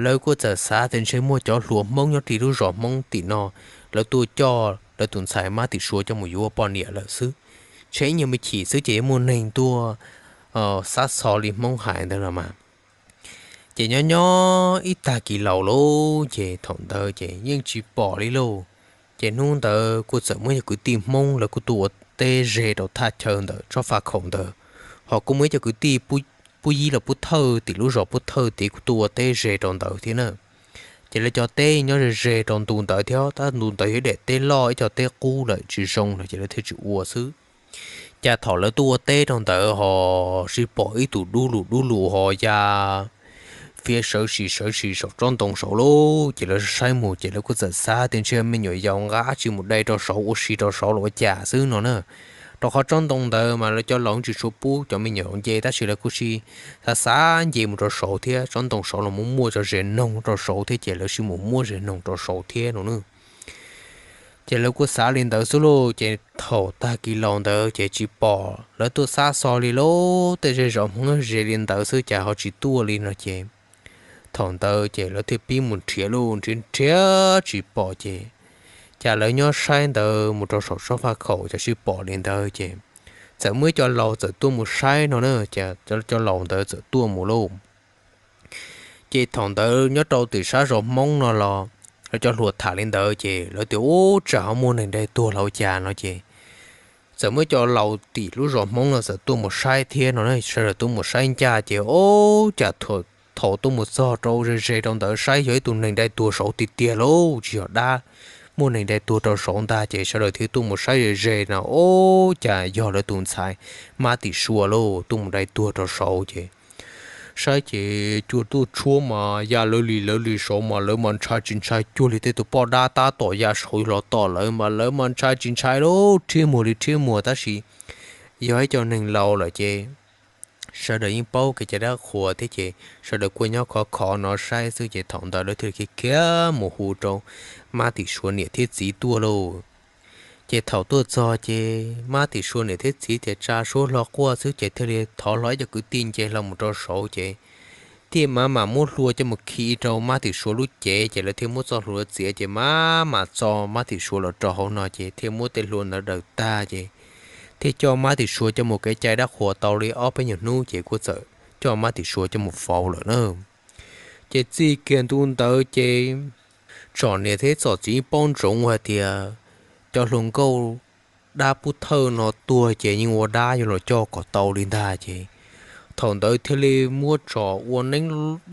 lawv kuj txawm xav tias ntshe muaj cov hluas Hmoob nyob rau lub zos Hmoob tim no lawv tuaj coj lawv tus ntxhais Mab Tim Sua coj mus yuav ua poj niam lawm xwb. Ntshe ib nyuag me chim xwb ces yuav muaj neeg tuaj xav xo li Hmoob hais ntawd los mas. Ces nyob nyob ib tag kis laus lauj ces thaum ntawd ces yeej tsis pom li lauj. Ces hnub ntawd kuj txawm muaj cov kwv tij Hmoob lawv kuj tuaj ua teb ze rau thaj chaw ntawm tsob faj khaum ntawd, ho kuj muaj ib co kwv tij pub yib los pub thawj tim lub zos pub thawj tid kuj tuaj ua teb ze rau ntawd thiab na. Ces lawv cov teb nyob ze ze rau ntu ntawd thiab tab ntu ntawd yog ib daim teb loj ib co teb qub lawm tsis zoo lawm ces lawv thiaj tsis ua xwb. Cas thaum lawv tuaj ua teb rau ntawd ho sib pom ib tug dub lug dub lug ho ya fiab sawv sim sawv sim saum tsob ntoo saud lauj. Ces lawv saib mus ces lawv kuj txawm xav tias ntshe me nyuam yaus nqa dab tsi mus dai rau saud ua si rau saud los ua cas xwb no na. Rau qhov tsob ntoo ntawd mas lawv cov laus tsis tshua pub cov me nyuam nce tab sis lawv kuj sib xav xav nce mus rau saud thiab tsob ntoo saud los muaj muaj cov zes noog rau saud thiab ces lawv sib mus muab zes noog rau saud thiab no na. Ces lawv kuj xav li ntawd xwb lauj ces thaum tag kis laus ntawd ces tsis pom lawv tuaj xav xo li lauj, tej zej zos Hmoob ze li ntawd xwb cas ho tsis tuaj li no ces thaum ntawd ces lawv thiaj pib mus nrhiav lauj, nrhiav nrhiav tsis pom ces cas lawv nyob saib ntawd mus rau saum tsob faj khaum cas sib pom li ntawd ces txawm muaj ib co laus txawm tuaj mus saib no na, ces cov laus ntawd txawm tuaj mus lauj. Ces thaum ntawd nyob rau tim sab zos Hmoob no los lawv cov hluas tham li ntawd ces lawv tias ub tsam ho muaj neeg dai tuag los cas no ces txawm muaj cov laus tim lub zos Hmoob no txawm tuaj mus saib thiab no, sawv daws tuaj mus saib ncaj ces ub cas thaum tuaj mus txog rau ze ze rau ntawd saib yog ib tug neeg dai tuag saud tiag tiag lauj, tsis yog dab, muaj neeg dai tuag rau saud ntag ces sawv daws thiaj tuaj mus saib ze ze no ub cas yog lawv tus ntxhais Mab Tim Sua lauj tuaj mus dai tuag rau saud ces saib ces cua tuaj tshuab mas ya lawv li lawv li saud mas lawv mas ntshai tsis ntshai cuag li tej tus poj dab tab tom ya saud los tom lawv mas lawv mas ntshai tsis ntshai lauj, rhiab muag li rhiab muag tab sis yog ib co neeg laus lawm ces sawv daws yeej paub kev cai dab qhuas thiab ces sawv daws kuj nyob khov khov no saib xwb ces thaum ntawd lawv thiaj li khiav khiav mus hu rau Mab Tim Sua niam thiab txiv tuaj lauj. Ces thaum tuaj txog ces Mab Tim Sua niam thiab txiv tias tsa suab hlo quaj xwb ces thiaj li thov hlo ib co kwv tij nce hlo mus rau saud ces thiaj mam mam muab hlua coj mus khi rau Mab Tim Sua lub cev ces lawv thiaj muab txoj hlua txiav ces mam mam txo Mab Tim Sua los rau hauv no ces thiaj muab tej hlua ntawd daws tag ces thiaj coj Mab Tim Sua coj mus kev cai dab qhuas tau li ob peb nyuag hnub ces kuj txawm coj Mab Tim Sua coj mus faus lawm na. Ces txij kiag ntu ntawd ces tsom niam thiab tsom txiv paub ntsoov hais tias cov hluas nkauj dab pub thawj no tuag ces yeej ua dab yuav los coj kom tau li ntag ces thaum ntawd thiaj li muab tsom ua neeb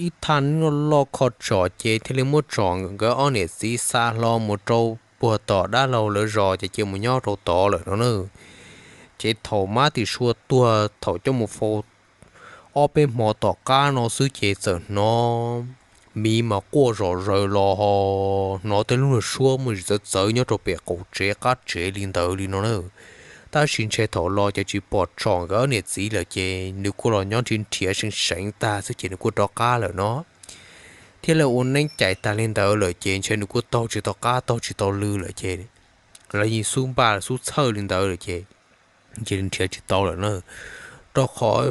ib thaj neeb loj loj kho tsom ces thiaj li muab tsom nkawd ob niam txiv xa hlo mus rau puag tom dab laug lawv zos ces cia mus nyob rau tod lawm no na. Ces thaum Mab Tim Sua tuag thaum coj mus faus ob peb hmo tom qab no xwb ces txawm hnov miv mas quaj zom zaws los ho hnov tej lub suab muaj tsis txawv txawv nyob rau pem qaum tsev qab tsev li ntawd li no na. Tab sis ntshe thaum los ces tsis pom tsom nkawd niam txiv lawm ces nws kuj los nyob nrhiav nrhiav seev seev tag xwb ces nws kuj rov qab lawm no. Thiab lawv ua neeb cais tag li ntawd lawm ces ntshe nws kuj taug tsis tau qab taug tsis tau lw lawm ces lawv yeej xub npaj xub txhawj li ntawd lawm ces ntshe nrhiav tsis tau lawm na. Rau qhov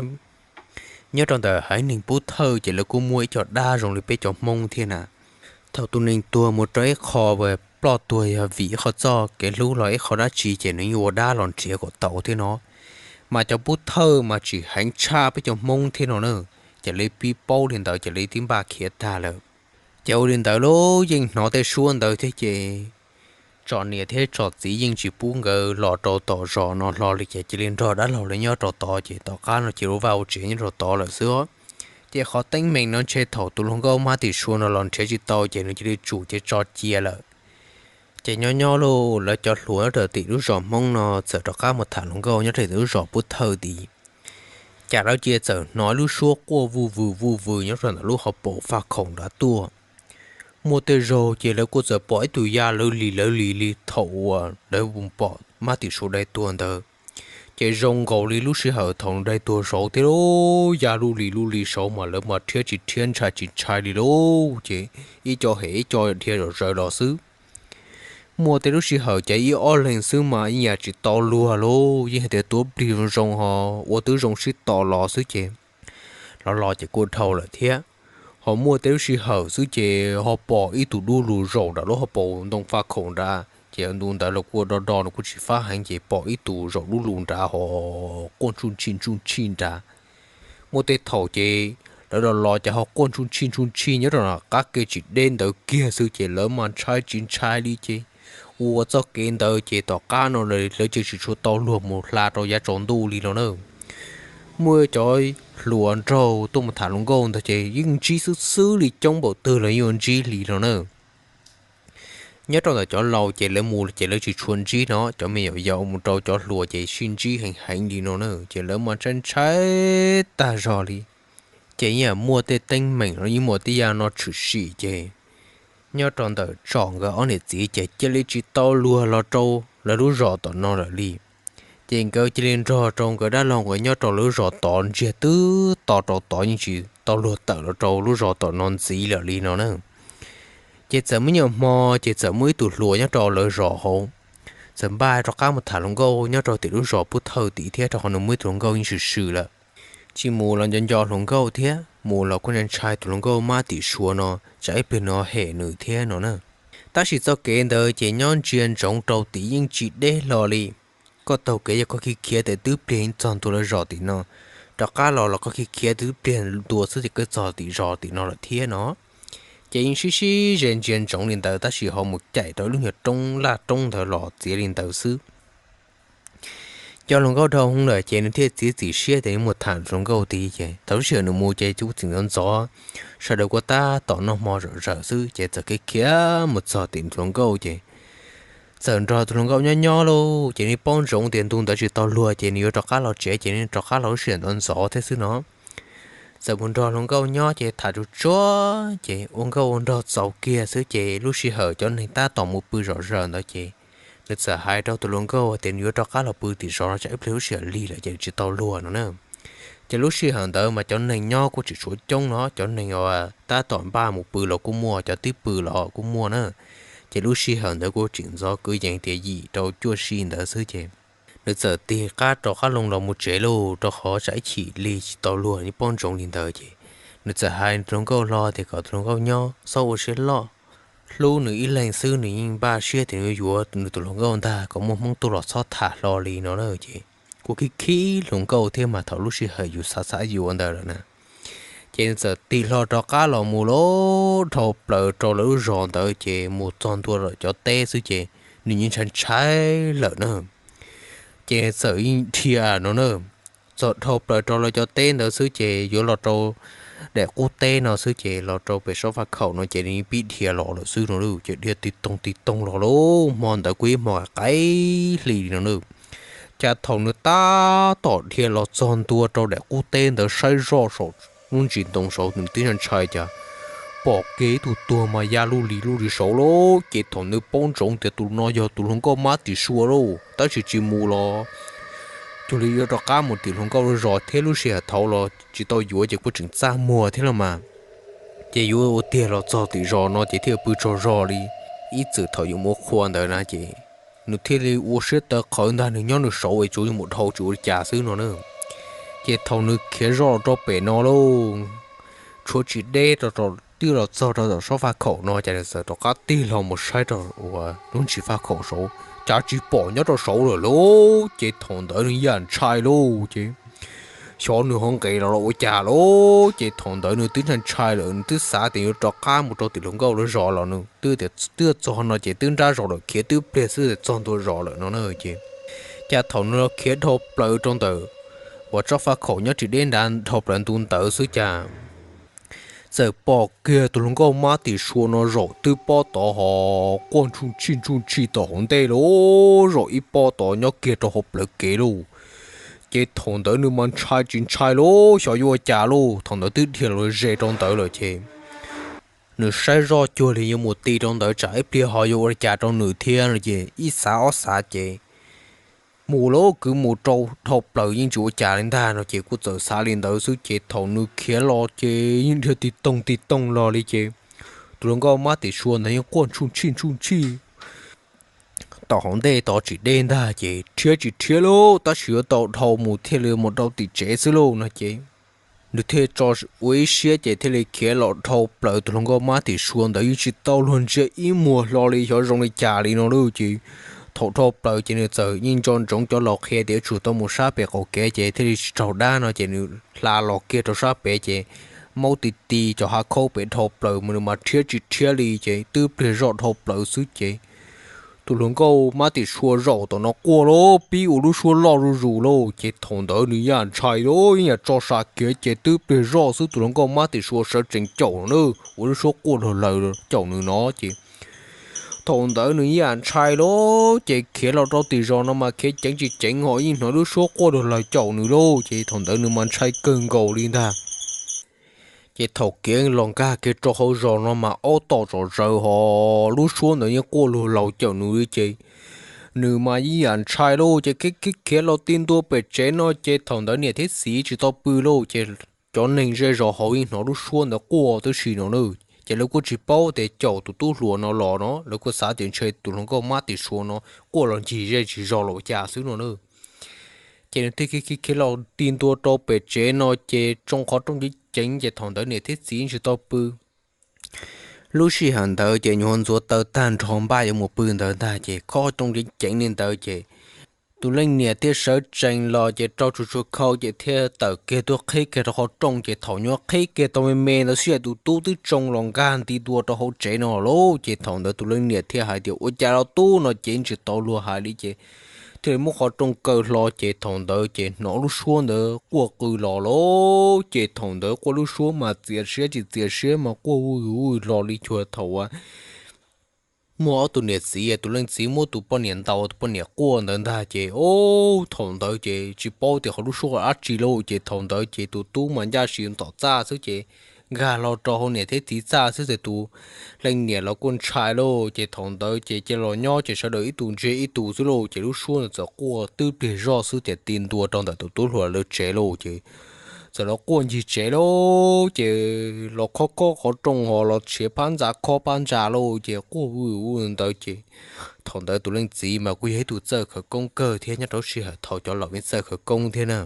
nyob rau ntawm haiv neeg pub thawj ces lawv kuj muaj ib co dab zoo li peb cov Hmoob thiab na. Thaum tus neeg tuag mus rau ib qho ploj tuag yog vim ib qho txoj kev hlub los ib qho dab tsi ces nws yeej ua dab los nrhiav kom tau thiab no. Mas cov pub thawj mas tsis heev tshaj peb cov Hmoob thiab no na, ces li pib paub li ntawd ces li tib npaj khiav tag lawm. Ces ua li ntawd lauj, yeej hnov tej suab ntawd thiab ces tsom niam thiab tsom txiv yeej tsis pub nkawd los rau tom zos no hlo li ces cia li nrog dab laug li nyob rau tod ces tom qab no cia li ua vaj ua tsev nyob rau tod lawm xwb. Ces qhov teeb meem no ntshe thaum tus hluas nkauj Mab Tim Sua no los nrhiav tsis tau ces nws cia li tsum ces tso cia lawm. Ces nyob nyob lauj, lawv cov hluas nyob rau tim lub zos Hmoob no txawm rov qab mus tham hluas nkauj nyob rau tim lub zos pub thawj tid. Cas lawv cia txawm hnov lub suab quaj vuj vws vuj vws nyob rau ntawm lub hauv paus faj khaum nrad tuaj. Muaj tej zaug ces lawv kuj txawm pom ib tug ya lawv lis lawv lis li thaum uas lawv pom Mab Tim Sua dai tuag ntawd. Ces zoo nkaus li lub sij hawm thaum nws dai tuag saud thiab lauj, ya lub lis lub lis saud mas lawv mas rhiab tsis rhiab ntshai tsis ntshai li lauj, ces ib co hem ib co dhia zom zaws los xwb. Muaj tej lub sij hawm ces ib ob leeg xwb mas yeej yam tsis tau luag lauj, yeej hais tias tuav plig zoo ho ua twb zoo sib tos los xwb ces los los ces kuj dhau lawm thiab. Ho muaj tej lub sij hawm xwb ces ho pom ib tug dub lug zaum nram lub hauv paus ntoo faj khaum nrad ces ntu ntawd los kuj do do nws kuj tsis fab heev ces pom ib tug zaum dub lug nrad ho quaj ntsuj ntshij ntsuj ntshij nrad. Muaj tej thaum ces lawv los los ces ho quaj ntsuj ntshij ntsuj ntshij nyob rau qab kev tsis deb ntawd kiag xwb ces lawv mas ntshai tsis ntshai li ces ua txoj kev ntawd ces tom qab no lawv cia tsis tshua tau luag mus hla rau yav tsaus ntuj li no na. Muaj cov hluas nraug tuaj mus tham hluas nkauj ntawd ces yeej ntsib xwb xwb li, coob npaum twg los yeej yuav ntsib li no na. Nyob rau ntawm cov laus ces lawv mus ces lawv tsis tshua ntsib no, cov me nyuam yaus mus rau cov hluas ces sib ntsib heev heev li no na, ces lawv mas ntshai ntshai tag zog li. Ces yeej muaj tej teeb meem los yeej muaj tej yam no tshwm sim ces nyob rau ntawm Tsom nkawd ob niam txiv ces cia li tsis tau luag los rau lawv lub zos tom no lawm li. Ces nkawd cia li nrog rau nkawd dab laug nkawd nyob rau lawv lub zos tod ntsiag twb to rau tod yeej tsis tau luag tawm los rau lub zos tom no ntxiv lawm li no na. Ces txawm muaj ib nyuag hmo ces txawm muaj ib tug hluas nyob rau lawv zos hauv txawm npaj rov qab mus tham hluas nkauj nyob rau tim lub zos pub thawj tid thiab, rau qhov nws muaj ib tug hluas nkauj yeej swm swm lawm. Tsis mus los nco nco hluas nkauj thiab, mus los kuj ntshai ntshai tus hluas nkauj Mab Tim Sua no tsam ib pliag nws ho hem nws thiab no na. Tab sis txoj kev ntawd ces nyob ntsia ntsoov rau tim yeej tsis deb hlo li. Koj taug kev yog koj khiav khiav ces twb pliag txog ntua lawv zos tim no, rov qab los los koj khiav khiav twb pliag ntua xwb ces koj txog tim zos tim no lawm thiab no. Ces yeej sib sib ze ntsia ntsoov li ntawd tab sis ho mus caim rau ib lub nyuag roob laj roob ntawd los txiav li ntawd xwb. Cov hluas nkauj dhau hwv lawm ces nws thiaj txiav txim siab tias nws mus tham hluas nkauj tid ces thaum lub sij hawm nws mus ces kuj txawm ntxov ntxov, sawv daws kuj tab tom noj hmo zom zaws xwb ces txawm khiav khiav mus txog tim hluas nkauj ces txawm nrog tus hluas nkauj nyob nyob lauj, ces nws paub ntsoov tias ntu ntawd tsis tau luag ces nws yuav rov qab los tsev ces nws rov qab los lub sij hawm ntxov ntxov thiab xwb no. Txawm mus nrog hluas nkauj nyob ces tham tsuag tsuag ces ua nkauj ua nraug txaus kiag xwb ces lub sij hawm cov neeg tab tom mus pw zom zaws ntawd ces nws txawm hais rau tus hluas nkauj tias nws yuav rov qab los pw tim zos no tsam ib pliag lub sij hawm lig lawm ces tsis tau luag no na. Ces lub sij hawm ntawd mas cov neeg nyob kuj tsis tshua coob no, cov neeg uas tab tom npaj mus pw los kuj muaj, cov twb pw los kuj muaj na. Ces lub sij hawm ntawd kuj tseem ntxov kwv yees tias yim rau cuaj sij ntawd xwb ces nws txawm tig qab rov qab loo los mus tsev lauj, rau qhov tsam ib chim lig tsis tau luag, nws paub ntsoov li ntawd ces nws txawm hais tus hluas nkauj hlo tias kom tus hluas nkauj nyob txhob ua siab loj, hlub nws ib leeg xwb, nws yeej npaj siab tias nws yuav yuav nws tus hluas nkauj ntag, kom muaj hmoob tuaj los txhob tham hlo li no na. Ces kuj khib khib hluas nkauj thiab mas thaum lub sij hawm yus xav xav yuav ntawd lawm na. Ces nws txawm tig hlo rov qab los mus lauj, dhau plaws rau lawv lub zos ntawd ces mus txog ntua lawm cov teb xwb ces nws yeej ntshai ntshai lawm na. Ces txawm dhia no na, txog dhau plaws rau lawv cov teb ntawd xwb ces yuav los rau daim qub teb no xwb ces los rau pem sob faj khaum no ces nws pib dhia los lawm xwb no lauj, ces dhia tig toog tig toog los lauj, hmo ntawd kuj ib hmo qaim hli li no na. Cas thaum nws tab tom dhia los txog ntua rau daim qub teb ntawd saib zoj saum lub ntsis ntoo saud nws twb ntshai cas pom kiag ib tug tuag mas ya lub li lub li saud lauj. Ces thaum nws paub ntsoov tias tus no yog tus hluas nkauj Mab Tim Sua lauj, tab sis tsis mus los cuag li yuav rov qab mus tim hluas nkauj lub zos thiab lub sij hawm thaud los tsis tau yuav ces kuj tseem txaj muag thiab los mas. Ces yuav ua tiag los txog tim zos no ces thiaj pw tsaug zog li ib txwm thaum yuav mus ua qhua ntawd na ces nws thiaj li ua siab tawv qhawv ntag, nws nyob nws saud es tsuas yuav mus dhau tsis ua li cas xwb no na. Ces thaum nws khiav zoj los rau pem no lauj, tshuav tsis deb rau twb los txog rau tom sob faj khaum no ces nws txawm rov qab tig hlo mus saib rau uas lub ntsis faj khaum saud cav tsis pom nyob rau saud lawm lauj. Ces thaum ntawd nws yam ntshai lauj, ces xyov nws ho nqes los los ua cas lauj. Ces thaum ntawd nws twb ntshai ntshai lawm, nws twb xav tias yuav rov qab mus rau tim hluas nkauj lawv zos los nws twb tias twb txog no ces twb nrab zos lawm, khiav twb pliag xwb txog ntua zos lawm no na. Ces cas thaum nws los khiav dhau plaws rau ntawm uas tsob faj khaum nyob ris deb nrad dhau plaws ntu ntawd xwb cas txawm pom kiag tus hluas nkauj mab tim sua no zaum twb pob tod ho quaj ntsuj ntshij ntsuj ntshij tom hauv ntej lauj, zaum ib pob tod nyob kiag rau hauv plawv kev lauj. Ces thaum ntawd nws mas ntshai tsis ntshai lauj, xyov yuav ua cas lauj, thaum ntawd twb dhia los ze rau ntawd lawm ces nws saib zoj cuag li yuav mus ti rau ntawd tsam ib pliag ho yuav ua li cas rau nws thiab no ces ib xav ob xav ces mus lauj, kwv mus rau dhau plaws yeej tsis ua cas li ntag no ces kuj txawm xav li ntawd xwb ces thaum nws khiav los ces yeej dhia tig toog tig toog los li ces tus hluas nkauj mab tim sua ntawd yeej quaj ntsuj ntshij ntsuj ntshij tom hauv ntej tod tsis deb ntag ces rhiab tsis rhiab lauj, tab sis yuav tau dhau mus thiaj li mus rau tim tsev xwb lauj no ces nws thiaj tso ua ib siab ces thiaj li khiav los dhau plaws tus hluas nkauj mab tim sua ntawd yeej tsis tau luag ntsia ib muag hlo li xyov zoo li cas li no lauj. Ces thaum dhau plaws ces nws txawm yeej nco ntsoov cov laus qhia tias yuav tsum tau mus sab pem qaum kev ces thiaj li tsis raug dab no ces nws hla los kiag rau sab pem ces maub ti ti cov hav khaub pem dhau plaws mas nws mas rhiab tsis rhiab li ces twb pliag zoj dhau plaws xwb ces tus hluas nkauj mab tim sua zaum tom no quaj lauj, pib ua lub suab loj zuj zus lauj. Ces thaum ntawd nws yam ntshai lauj, yeej yam tso sa kiag ces twb pliag zoj xwb tus hluas nkauj mab tim sua sawv tsees caum no na, ua lub suab quaj luag lawg caum nws no ces thaum ntawd nws yam ntshai lauj, ces khiav los rau tim zos no mas khiav ceev tsis ceev ho yeej hnov lub suab quaj luag lawg caum nws lauj. Ces thaum ntawd nws mas ntshai kawg nkaus li ntag. Ces thaum khiav los nkag kiag rau hauv zos no mas aub tom zom zaws ho lub suab ntawd yeej quaj luag lawg caum nws li ces nws mas yeej yam ntshai lauj. Ces khiav khiav los ti ntua pem tsev no ces thaum ntawd niam thiab txiv tsis tau pw lauj, ces cov neeg zej zos hauv yeej hnov lub suab ntawd quaj tib si no na. Ces lawv kuj tsis paub tias caum tus tub hluas no los no, lawv kuj xav tias ntshe tus hluas nkauj mab tim sua no quaj los ncig zej ncig zos los ua cas xwb no na. Ces nws thiaj khiav khiav los ti ntua rau pem tsev no ces tsoo qhov rooj ceev ceev ces thaum ntawd niam thiab txiv tsis tau pw. Lub sij hawm ntawd ces nyuam qhuav ntxuav taw tag nrho npaj yuav mus pw ntawd ntag ces khob rooj ceev ceev li ntawd ces tus leej niam thiaj sawv tsees los ces rau tsuag tsuag khau ces thiaj tawm kiag tuaj qhib kiag rau qhov rooj ces thaum nyuam qhib kiag tau me me ntawd xwb tus tub twb tsoo los nkag nti ntua rau hauv tsev no lauj. Ces thaum ntawd tus leej niam thiaj hais tias ua cas los tub no ces tsis tau luag hais li ces thiaj li muab qhov rooj kaw hlo ces thaum ntawd ces hnov lub suab ntawd quaj qw los lauj. Ces thaum ntawd quaj lub suab mas txias siab tsis txias siab mas quaj vwj vwj los li cuag thaum uas muaj ob tug niam txiv, tus leej txiv muab tus poj niam ntaus tus poj niam quaj ntawd ntag ces o thaum ntawd ces tsis paub tias qhov lub suab dab tsi lauj. Ces thaum ntawd ces tus tub mas ncaj si tom txaj xwb ces nkag los rau hauv niam thiab txiv txaj xwb ces tus leej niam los kuj ntshai lauj. Ces thaum ntawd ces cia los nyob ces sawv daws ib tug ntsia ib tug xwb lauj. Ces lub suab ntawd txawm quaj twb pliag zoj xwb ces ti ntua rau ntawm tus tub hluas lawv tsev lauj. Ces txawm los quaj ncig tsev lauj, ces los khob khob qhov rooj ho los tshiav phab ntsa khob phab ntsa lauj, ces quaj vwj vwj ntawd ces thaum ntawd tus leej txiv mas kuj yog ib tug txawj khawv koob kawg thiab nyob rau sij hawm thaum cov laus yeej txawj khawv koob thiab na.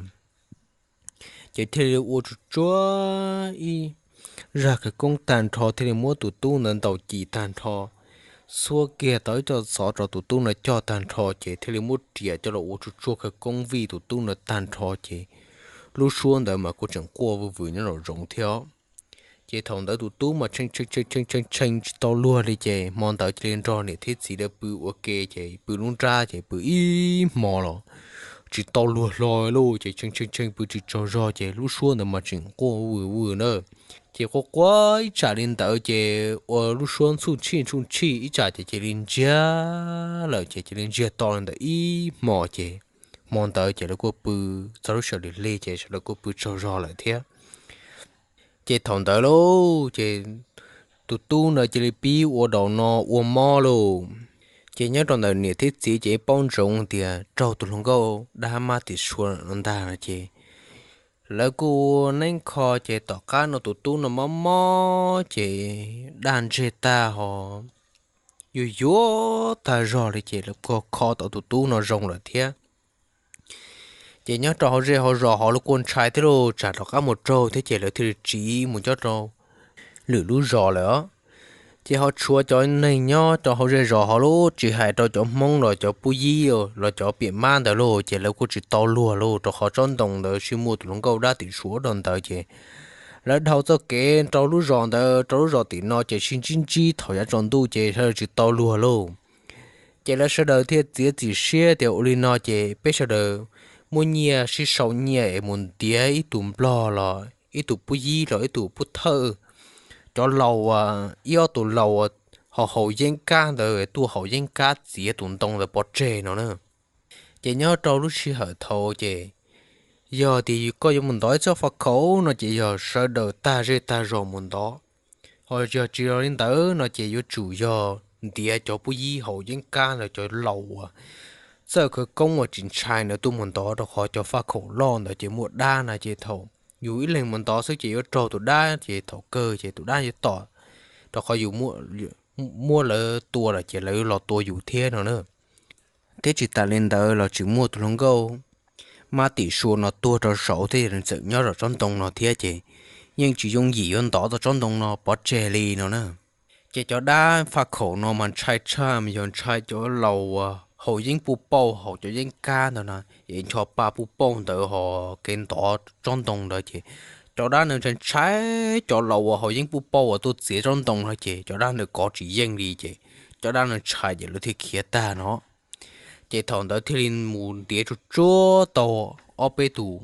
Ces thiaj li ua tsuag tsuag ib zaj khawv koob tag nrho thiaj li muab tus tub ntawd ntaus cim tag nrho, xuab kiag tau ib co xov rau tus tub ntawd cog tag nrho ces thiaj li muab riam coj los ua tsuag tsuag khawv koob vij tus tub ntawd tag nrho ces lub suab ntawd mas kuj tseem quaj vwj vwm nyob nraum zoov thiab. Ces thaum ntawd tus tub mas tshee tshee tshee tshee tshee tshee tsis tau luag li ces hmo ntawd cia li nrog niam thiab txiv lawv pw ua ke ces pw lub nrab ces pw ib hmo los tsis tau luag hlo lauj, ces tshee tshee tshee pw tsis tsaug zog ces lub suab ntawd mas tseem quaj vwj vwj na. Ces quaj quaj ib tsam li ntawd ces ua lub suab ntxhuj ntshij ntxhuj ntshij ib tsam ces cia li ntsiag lawm ces cia li ntsiag to li ntawd ib hmo ces hmo ntawd ces lawv kuj pw txog lub sij hawm lig lig ces sawv daws kuj pw tsaug zog lawm thiab. Ces thaum ntawd lauj ces tus tub ntawd cia li pib ua daus no ua mob lauj. Ces nyob rau ntawm niam thiab txiv ces paub ntsoov tias raug tus hluas nkauj dab mab tim sua no ntag no ces lawv kuj ua neeb kho ces tom qab no tus tub no mob mob ces daj ntseg tag ho yuag yuag tag zog li ces lawv kuj kho tau tus tub no zoo lawm thiab. Ces nyob rau hauv zej hauv zos hauv lawv kuj ntshai thiab lauj, tsam rov qab mus raug thiab ces lawv thiaj li tsiv mus nyob rau lwm lub zos lawm os. Ces ho tshuav cov neeg nyob rau hauv zej zos hauv lub, tsis hais rau cov Hmoob los cov pub yib los cov piam mab ntawd lauj, ces lawv kuj tsis tau luag lauj, rau qhov tsob ntoo ntawd sib muaj tus hluas nkauj dab tim suav rau ntawd ces lawv dhau txoj kev rau lub zos ntawd rau lub zos tim no ces sib ntsib ntsib thaum yav tsaus ntuj ces sawv daws tsis tau luag lauj. Ces lawv sawv daws thiaj txiav txim siab tias ua li no ces peb sawv daws muab nyiaj sib sau nyiaj es mus ntiav ib tus nplog los ib tus pub yib los ib tus pub thawj, cov laus, ib ob tus laus haus haus yeeb kab ntawd tuaj haus yeeb kab txiav tus ntoo ntawd pov tseg no na. Ces nyob rau lub sij hawm thaud ces yog tias koj yuav mus ntov ib txoj faj khaum no ces yog sawv daws tag zej tag zos mus ntov. Ho yog tsis yog li ntawd no ces yuav tsum yog ntiav cov pub yib haus yeeb kab ntawd cov laus uas txawj khawv koob uas tsis ntshai ntawd tuaj mus ntov, rau qhov cov faj khaum loj ntawd ces muaj dab na, ces thaum yus ib leeg mus ntov xwb ces yuav raug tus dab ces thaum kawg ces tus dab yuav tom, rau qhov yus muab lawv tua lawm ces lawv los tua yus thiab no na. Thiab tsis tas li ntawd los tseem muaj tus hluas nkauj mab tim sua no tuag rau saud thiab nws txawm nyob zov tsob ntoo no thiab ces yeej tsis yooj yim yuav ntov tau tsob ntoo no pov tseg li no na. Ces cov dab faj khaum no mas ntshai tshaj mas yog ntshai cov laus uas haus yeeb puj pauj haus cov yeeb kab ntawd na, es ncho pa puj pauj ntawd ho kev ntov tsob ntoo ntawd ces cov dab ntawd ntshai ntshai cov laus uas haus yeeb puj pauj uas tuaj txiav tsob ntoo no ces cov dab ntawd kov tsis yeej li ces cov dab ntawd ntshai ces lawv thiaj khiav tag no. Ces thaum ntawd thiaj li mus ntiav tsuag tsuag tau ob peb tus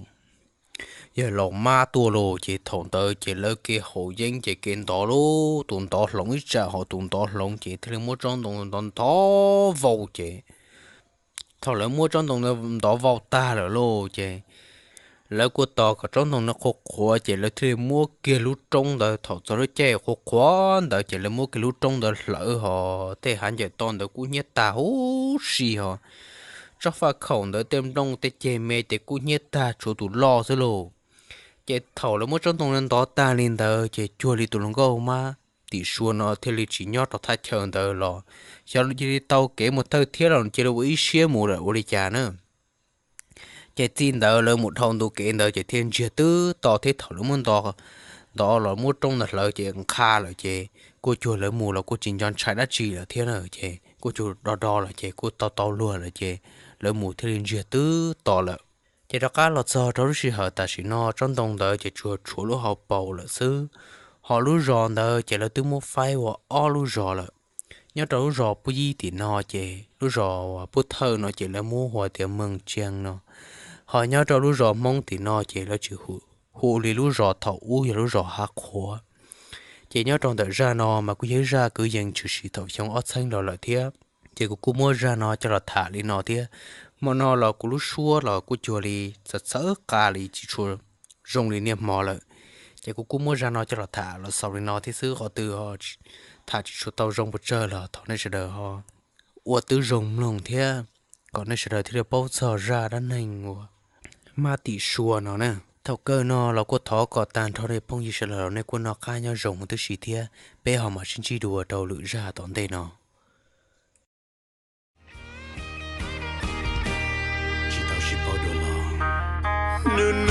yawg laus mab tuaj los ces thaum ntawd ces lawv kev haus yeeb ces kev ntov lauj, tus ntov hloov ib tsam ho tus ntov hloov ces thiaj li muab tsob ntoo ntov ntov vau ces thaum lawv muab tsob ntoo ntov vau tag lawm lauj ces lawv kuj tos kom tsob ntoo no qhuav qhuav ces lawv thiaj li muab kiag lub roob ntawd, thaum txog lub caij qhuav qhuav ntawd ces lawv muab kiag lub roob ntawd hlawv ho tej hav ncaws to ntawd kub hnyiab tag huv si ho tsob faj khaum ntawd tej nplooj tej ceg me ces kub hnyiab tag tshuav tus loj xwb lauj. Ces thaum lawv muab tsob ntoo ntov tag li ntawd ces cuag li tus hluas nkauj mab tim sua no thiaj li tsis nyob rau thaj chaw ntawd los xyov cia li tau kev mus thawj thiab los cia li ua ib siab mus lawm ua li cas na. Ces txij ntawd lawv mus dhau ntu kev ntawd ces thiaj ntsiag twb to thiab thaum lawv muab ntov los muab roob ntawd hlawv ces nqha lawm ces kuj cuag lawv mus los kuj tsis nco ntshai dab tsi lawm thiab na, ces kuj cuag do do lawm ces kuj tau tau luag lawm ces lawv mus thiaj li ntsiag twb to lawm. Ces rov qab los txog rau lub sij hawm tam sim no tsob ntoo ntawd ces tsuas tshuav lub hauv paus lawm xwb, ho lub zos ntawd ces lawv twb muab faib ua ob lub zos lawm. Nyob rau lub zos Pub Yib tim no ces lub zos Pub Thawj no ces lawv muab hu tias Meej Tsees no, ho nyob rau lub zos Hmoob tim no ces lawv tsis hu li lub zos thaum ub yog lub zos Hav Qhuav. Ces nyob rau ntawm zaj no mas kuj yog ib zaj kwv yees tshwm sim thaum xyoo ob txheeb los lawm thiab, ces kuv kuj muab zaj no coj los tham li no thiab. Hmo no los kuv lub suab los kuj cuag li txawv txawv qa li tsis tshua zoo li niaj hmo lawm, ces kuv kuj muab zaj no coj los tham los xaus li no thiab xwb, qhov twg tham tsis tshua tau zoo pes tsawg los thov nej sawv daws ho ua tib zoo mloog thiab kom nej sawv daws thiaj li paub txog zaj dab neeg uas Mab Tim Sua no na. Thaum kawg no los kuj thov kom tag nrho nej phooj ywg sawv daws los nej kuj noj qab nyob zoo huv tib si thiab peb ho mam sib ntsib dua rau lwm zaj tom ntej no. Tsis tau sib paub dua los nws